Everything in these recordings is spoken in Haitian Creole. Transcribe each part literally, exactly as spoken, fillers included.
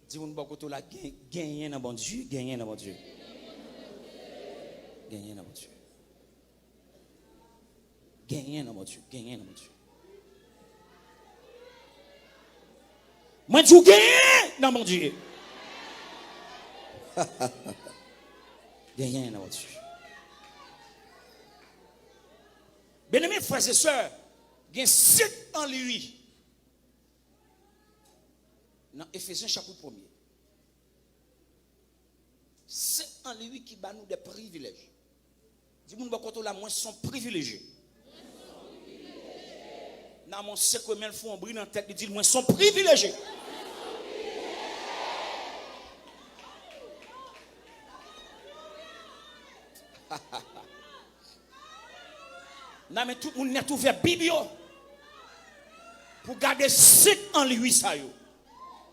Di moun bò kote w la, gen, genyen nan Bondye, genyen nan Bondye. Genyen nan Bondye. Genyen nan Bondye, genyen nan Bondye. Mwen di w genyen nan Bondye. Genyen nan Bondye. Byeneme frè e sè, gen sèt an li wi. Nan Efezyen chapit premye. Se an li wi ki ba nou de privilèj. Di moun bò kote w la, mwen se yon privileje. Nan men w sekwe men l fè yon bri nan tèt li, di l, mwen se yon privileje. Nan men tout moun nèt ouvè Bib yo pou gade sèt an li wi sa yo.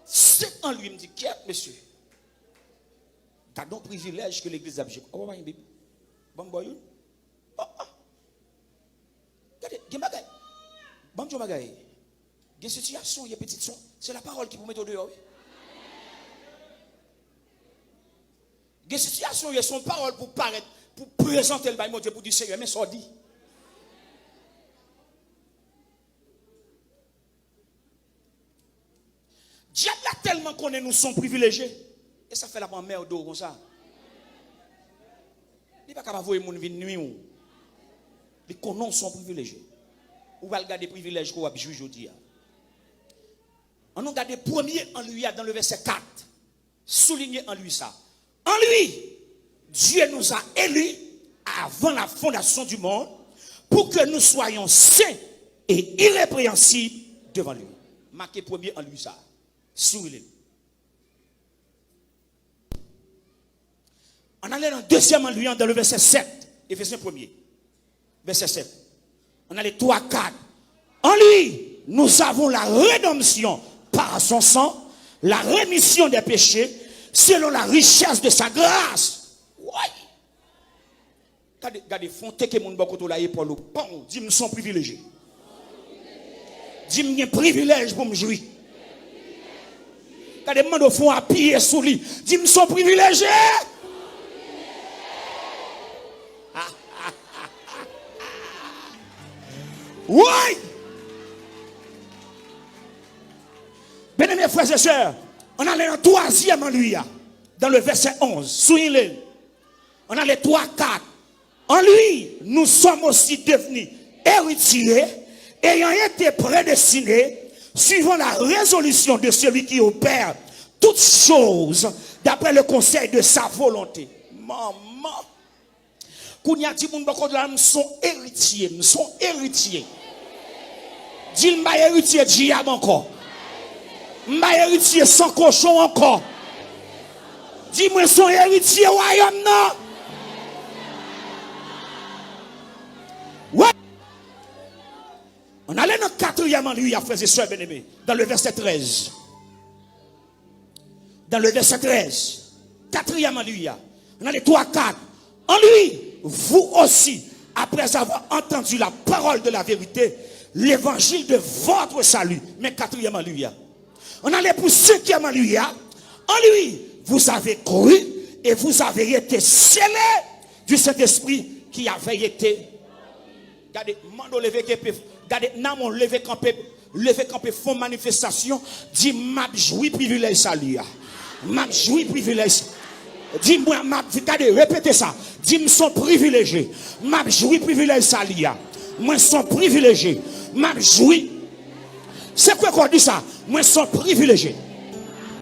Sèt an li wi, m di, kèt, mesye. Gade yon privilèj ke legliz ap jwe. Oh, pa gen Bib. Ban m ba w youn. Oh, oh. Gade, gen bagay. Ban m di w yon bagay. Gen sitiyasyon, gen pitit son. Se lapawòl ki pou mete w deyò, wi. Gen sitiyasyon, gen son pawòl pou parèt, pou prezante l bay Bondye, pou di, Senyè, men sa w di. Dyab la tèlman konnen nou se yon privileje, e sa fè l ap anmède w konsa. Li pa ka pa voye moun vin nwi w. Li konnen w se yon privileje. Ou pral gade privilèj ke w ap jwi jodi a. Ann nou gade premye an li a dans le verset quatre. Souligner en lui ça. En lui, Dieu nous a élus avant la fondation du monde pour que nous soyons saints et irrépréhensibles devant lui. Make premye an li sa. Souligner. Ann ale nan dezyèm an li an, dans le verset sept, Éphésiens premier. Verset sept. Ann ale twa, kat. En lui, nous avons la rédemption par son sang, la rémission des péchés, selon la richesse de sa grâce. Woy! Gade, gade, fè yon teke moun bò kote w la epòl ou. Panw, di m se yon privileje. Di m gen privilèj pou m jwi. Gade, m mande w fè yon apiye sou li. Di m se yon privileje. Woy! Byeneme frè e sè, ann ale nan twazyèm an li a, dans le verset onze, souligne. Ann ale twa, kat. En lui, nous sommes aussi devenus héritiers, ayant été prédestinés, suivant la résolution de celui qui opère toutes choses d'après le conseil de sa volonté. Manman! Kounye a di moun bò kote w la, m se yon eritye, m se yon eritye. Di l, m pa eritye dyab ankò. M pa eritye san kochon ankò. Di, mwen se yon eritye wayòm nan. Wè! Ann ale nan katriyèm an li a, frè e sè byeneme, dans le verset treize. Dans le verset treize, katriyèm an li a. Ann ale twa, kat. En lui, vous aussi, après avoir entendu la parole de la vérité, l'évangile de votre salut. Men katriyèm an li a. Ann ale pou senkyèm an li a. En lui, vous avez cru et vous avez été scellés du Saint-Esprit qui avait été. Gade, mande w leve kanpe, gade, nan men w leve kanpe, leve kanpe fè yon manifestasyon, di, m ap jwi privilèj sali a. M ap jwi privilèj. Di, mwen, m ap, gade, repete sa. Di, m se yon privileje. M ap jwi privilèj sali a. Mwen se yon privileje. M ap jwi. Se kwè kò di sa. Mwen se yon privileje.